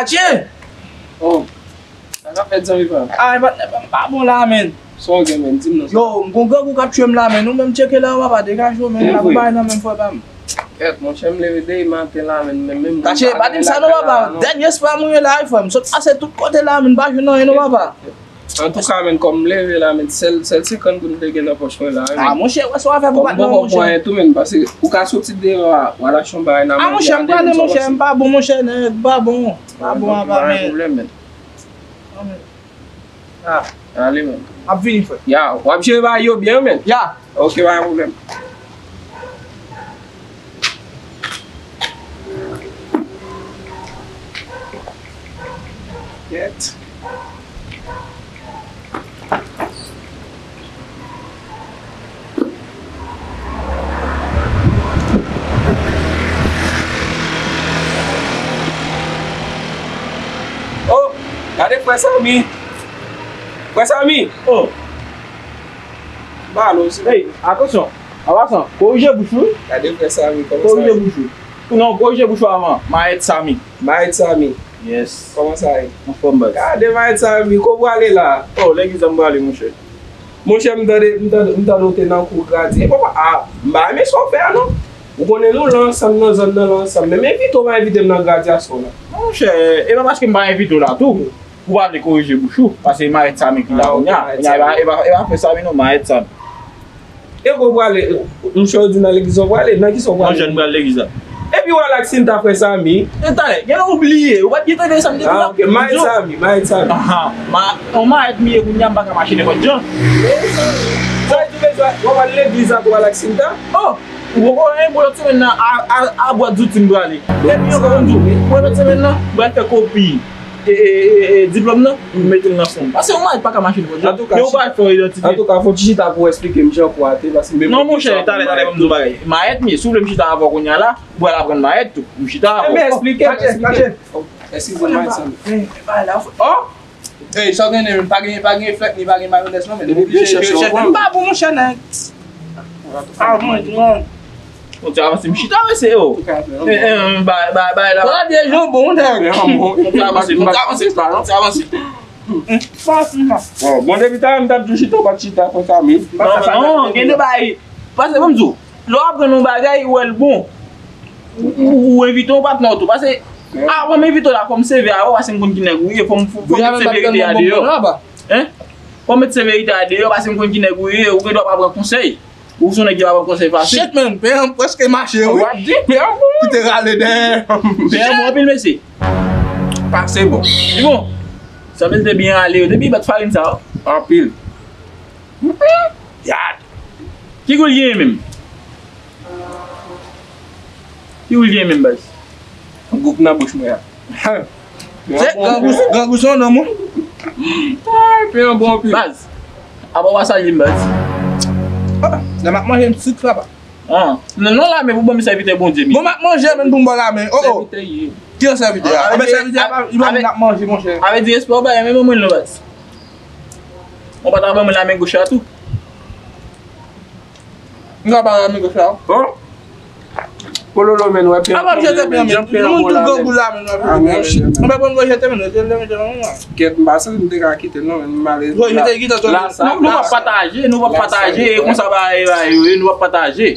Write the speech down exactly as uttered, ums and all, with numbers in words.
Atye! Oh, sa k ap fèt, zanmi pa m? Ay, patnè pa m pa bon la, menn. Sa w gen, menn? Di m non. Yo, m gon grangou k ap tchwe m la, menn. Ou menm tcheke la, papa, degaje w, menn. N ap bay nan menm, frè pa m. Kèt, monchè, m leve depi maten la, menn, men menm. Kache, pa di m sa non, papa. Dènye espwa mwen ye la, wi, frè m. Sot pase tout kote la, menn, m pa jwenn anyen non, papa. Antouka, menn, kòm m leve la, menn, sèl, sèl senkant goud m te gen nan pòch mwen la, wi, menn. Ah, monchè, wè sa w a fè pou patnè w, monchè. Kòm m poko pran anyen tou, menn, pase ou ka soti deyò a, w al achte yon bagay nan manje a, de m sa w panse. Ah, monchè, m pa bon, monchè, nèg, m pa bon, m pa bon, apa, menn. Pa gen pwoblèm, menn. Ah. Ale, menn. M ap vini, frè. Ya, w ap jere bagay yo byen, menn. Ya. Ok, pa gen pwoblèm. Kèt. Oh, gade frè Samy. Frè Samy. Oh. Ba lo si. Hey, atansyon. An pasan, korije bouch ou, wi. Gade frè Samy, kòman sa ye? Korije bouch ou. Non, korije bouch ou avan. Mayèt Samy. Mayèt Samy. Yes. Kòman sa ye? Anfòm, baz. Gade Mayèt Samy, kote w prale la? Oh, legliz la m prale, monchè. Monchè, m tande, m tande, m tande w te nan kou gradye. Papa, a, m pa renmen sa w fè a, non. Ou konnen nou la ansanm nan zòn nan la ansanm. Menm envite w pa envite m nan gradyasyon w lan. Monchè, e pa paske m pa envite w la tou. Ou pa vle korije bouch ou, paske Mayèt Samy ki la kounye a. Kounye a, e pa, e pa, e pa frè Samy non, Mayèt Samy. E kote w prale, monchè, w di nan legliz w prale, nan kisa w prale? Monchè, m pral legliz la. Epi w al ak Sinta frè Samy. E talè, genlè w bliye, ou pa t gen tande sa m te di la? Ah, ok, Mayèt Samy, Mayèt Samy. Aha, ma, yon mayèt m ye kounye a, m pa ka mache nenpòt jan. Sa vle di w bezwen, w al legliz la, w al ak Sinta? Oh! Ou poko wè anyen, bon, lòt semèn nan, a, a, a bwat zouti m prale. Epi ankò m di w, bon, lòt semèn nan, m pral fè kopi, e, e, e, e, diplòm nan, m mete l nan fon m. Paske yon mayèt pa ka mache nenpòt jan. Men ou pral fè yon idantite. Antouka, fò w ti chita pou w esplike m jan kou a te, paske m... Non, monchè, talè, talè, ban m di w bagay. Mayèt m ye, si w vle m chita avè w kounye a la, m pral aprann mayèt tou. M chita avè w. Ebyen, esplike m, esplike m. Oh, eskize m, mayèt sa. Oh! Ey, sa w gen, pa gen, pa gen flèt ni pa gen mayonèz non, men. Depi w vin chèche w pran. M pa bon, monchè, nèg. Ah, bon, bon. Bon, ti avanse, m chita, mesye, yo. Eh, eh, bay, bay, bay la. Sa de janbon, nèg. Bon, ti avanse, bon, ti avanse, bon, ti avanse. Bon, bon, depi talè m t ap di w chita, w pa t chita, frè Samy. Non, non, gen de bagay. Pase, ban m di w. Lè w aprann yon bagay, ou wè l bon, ou, ou, ou envite yon patnè w tou. Pase, avan m envite w la, fò m seve avè w, pase m konn ki nèg ou ye, fò m, fò m met severite a deyò. Hein? Fò m met severite a deyò, pase m konn ki nèg ou ye, ou gen dwa pa pran konsèy. Ou se yon nèg ki pa pran konsèy fasil. Shit, man, pè an prèske mache, wi. Kite rale dèyè. Pè an bon anpil, mesye. Pase bon. Li bon. Sanble l te byen ale, yo te byen bat farin sa, wi. Anpil. Yad! Ki gou l genyen menm? Ki gou l genyen menm, baz? Gou k nan bouch mwen an. Grangou, grangou se yon nonm, wi. Ay, pè an bon anpil. Baz, apa w pa salye m, baz? Ah, lè m ap manje, m sik, papa. Ah, non, non, lamen pou ban m sèvitè Bondye m ye. Bon, m ap manje, menm pou m ba w lamen. Oh, oh. Sèvitè ye. Ki yon sèvitè a? Ah, men sèvitè a, li ban m ap manje, monchè. Avè di respè w bay, men mwen non, baz. Ou pa ta ban mwen lamen goch la tou? M ka ba lamen goch la, wi. Bon. Pololo, men, wè, pè an. Apa m jete pè an, men. Moun tout grangou la, men, wè, pè an, men. Mwen pa konn jete, men, jete, men, jete, men. Kèt, m pa santi m te ka kite l, non, men, m ale. Jete, kite l, la, sa, nou, nou pa pataje, nou pa pataje, e konsa, ba, e, ba, e, nou pa pataje.